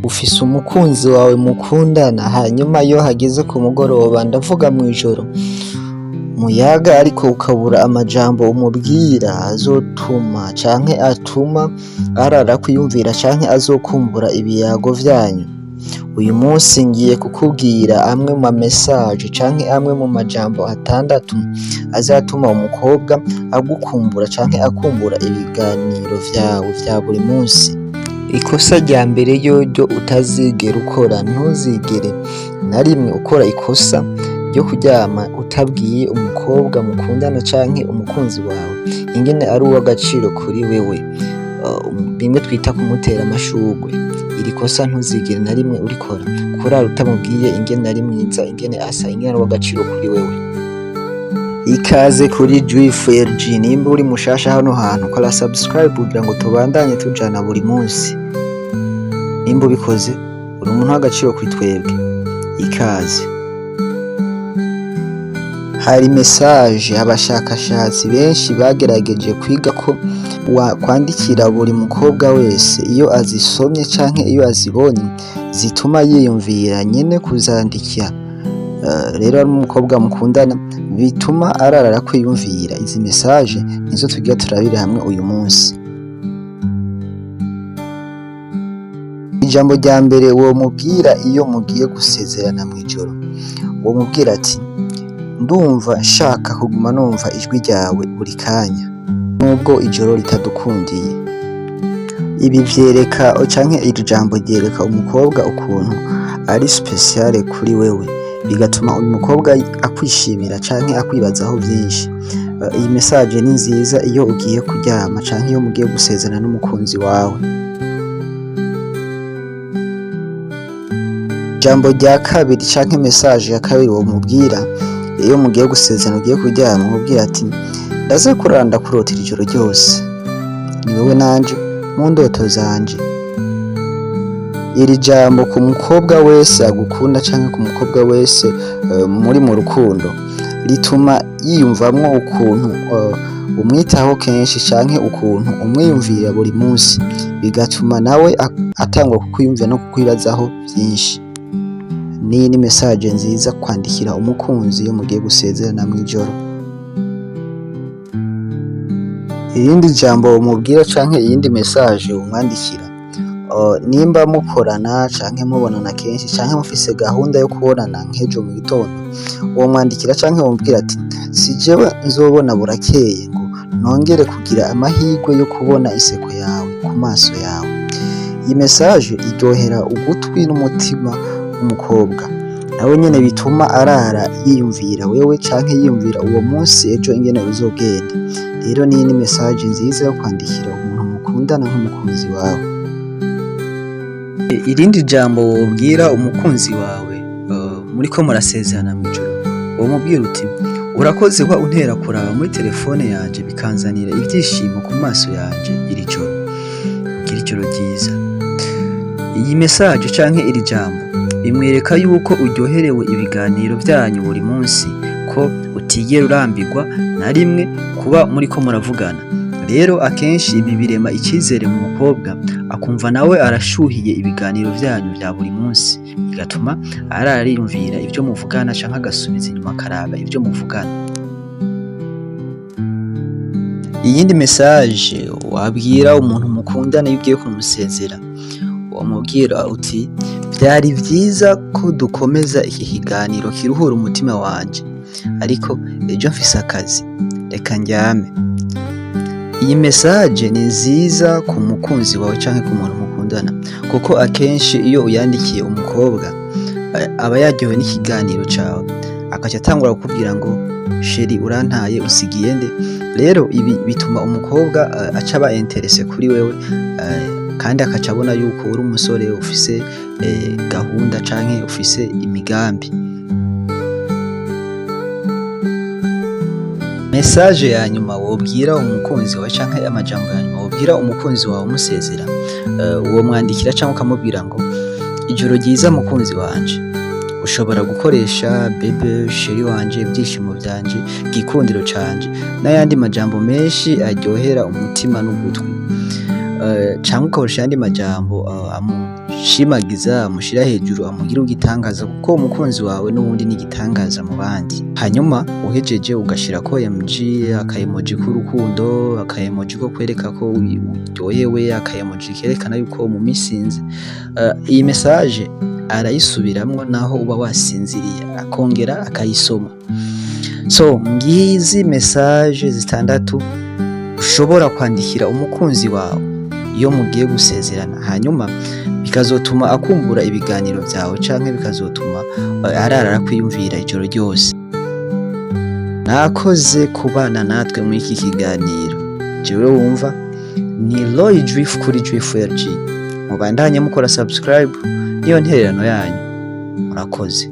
Ufise umukunzi wawe mukundana, hanyuma iyo hageze ku mugoroba, ndavuga mw'ijoro, muyaga ariko ukabura amajambo umubwira azotuma canke atuma arara kwiyumvira canke azokumbura ibiyago vyanyu. Uyu munsi ngiye kukubwira amwe mu ma message canke amwe mu majambo 6 azatuma umukobwa agukumbura canke akumbura ibiganiro vyawe vya buri munsi. Ikosa rya mbere ryoryo utazigera ukora, ntuzigere na rimwe ukora ikosa ryo kuryama utabwiye umukobwa mukundana canke umukunzi wawe ingene ari uw'agaciro kuri wewe, bimwe twita kumutera amashurwe. Iri kosa ntuzigere na rimwe urikora, kurara utamubwiye ingene ari mwiza, ingene asa, ingene ari uw'agaciro kuri wewe. Ikaze kuri Juif LG, nimba uri mushasha hano hantu kora subscribe kugira ngo tubandanye tujana buri munsi. Nimba ubikoze uri umuntu w'agaciro kuri twebwe. Ikaze. Hari message abashakashatsi benshi bagerageje kwiga ko kwandikira buri mukobwa wese, iyo azisomye canke iyo azibonye zituma yiyumvira nyene kuzandikira. Rero ari umukobwa mukundana bituma arara kwiyumvira. Izi message nizo tugira turabire hamwe uyu munsi. Ijambo rya mbere womubwira iyo mugiye gusezerana mw'ijoro, womubwira ati: "Ndumva nshaka kuguma numva ijwi ryawe buri kanya nubwo ijoro ritadukundiye." Ibi vyereka canke iri jambo ryereka umukobwa ukuntu ari spécial kuri wewe, bigatuma uyu mukobwa akwishimira canke akwibazaho vyinshi. Iyi message ni nziza iyo ugiye kuryama canke iyo mugiye gusezerana n'umukunzi wawe. Ijambo rya kabiri canke message ya kabiri womubwira iyo mugiye gusezerana, ugiye kuryama, umubwira ati: "Ndaza kurara ndakurotera ijoro ryose, ni wewe nanje mu ndoto zanje." Iri jambo ku mukobwa wese agukunda canke ku mukobwa wese muri mu rukundo, rituma yiyumvamwo ukuntu umwitaho kenshi canke ukuntu umwiyumvira buri munsi, bigatuma nawe atangura kukwiyumvira no kukwibazaho vyinshi. Niyi ni message nziza kwandikira umukunzi iyo mugiye gusezerana mw'ijoro. Irindi jambo womubwira canke iyindi message womwandikira, nimba mukorana canke mubonana kenshi canke mufise gahunda yo kubonana nk'ejo mu gitondo, womwandikira canke womubwira ati: "Si jewe nzobona burakeye ngo nongere kugira amahirwe yo kubona inseko yawe ku maso yawe." Iyi message iryohera ugutwi n'umutima w'umukobwa, nawe nyene bituma arara yiyumvira wewe canke yiyumvira uwo munsi ejo ingene uzogenda. Rero niyi ni message nziza yo kwandikira umuntu mukundana nk'umukunzi wawe. Irindi jambo wobwira umukunzi wawe muriko murasezerana mw'ijoro, womubwira uti: "Urakoze kuba untera kuraba muri telefone yanje bikanzanira ivyishimo ku maso yanje iri joro. Ugire ijoro ryiza." Iyi message canke iri jambo bimwereka yuko uryoherewe ibiganiro vyanyu buri munsi, ko utigera urambirwa na rimwe kuba muriko muravugana. Rero akenshi ibi birema icizere mu mukobwa, akumva nawe arashuhiye ibiganiro vyanyu vya buri munsi, bigatuma arara ariyumvira ivyo muvugana canke agasubiza inyuma akaraba ivyo muvugana. Iyindi message wabwira umuntu mukundana iyo ugiye kumusezera, womubwira uti: "Vyari vyiza ko dukomeza iki kiganiro kiruhura umutima wanje, ariko ejo mfise akazi, reka ndyame." Iyi message ni nziza ku mukunzi wawe canke ku muntu mukundana, kuko akenshi iyo uyandikiye umukobwa aba yaryohewe n'ikiganiro cawe, agaca atangura kukubwira ngo: "Chéri, urantaye, usigiye nde?" Rero ibi bituma umukobwa aca aba intéressé kuri wewe, kandi akaca abona yuko uri umusore ufise gahunda canke ufise imigambi. Message ya nyuma wobwira umukunzi wawe canke amajambo ya nyuma wobwira umukunzi wawe umusezera, womwandikira canke ukamubwira ngo: "Ijoro ryiza mukunzi wanje." Ushobora gukoresha bébé, chéri wanje, ivyishimo vyanje, igikundiro canje n'ayandi majambo menshi aryohera umutima n'ugutwi, canke ukoresha ayandi majambo amushimisha. Amushimagiza, amushira hejuru, amugira igitangaza, kuko umukunzi wawe n'ubundi ni igitangaza mu bandi. Hanyuma uhejeje ugashirako emoji, aka emoji k'urukundo, aka emoji ko kwereka ko uryohewe, aka emoji kerekana yuko umumisinze. Iyi message arayisubiramwo naho uba wasinziriye, akongera akayisoma. So ngizi message zitandatu ushobora kwandikira umukunzi wawe iyo mugiye gusezerana, hanyuma bikazotuma akumbura ibiganiro vyawe, canke bikazotuma arara arakwiyumvira ijoro ryose. Mwakoze kubana natwe muri iki kiganiro. Jewe wumva ni Roy Drift kuri Drift LG. Mubandanye mukora subscribe, niyo ntererano yanyu. Murakoze.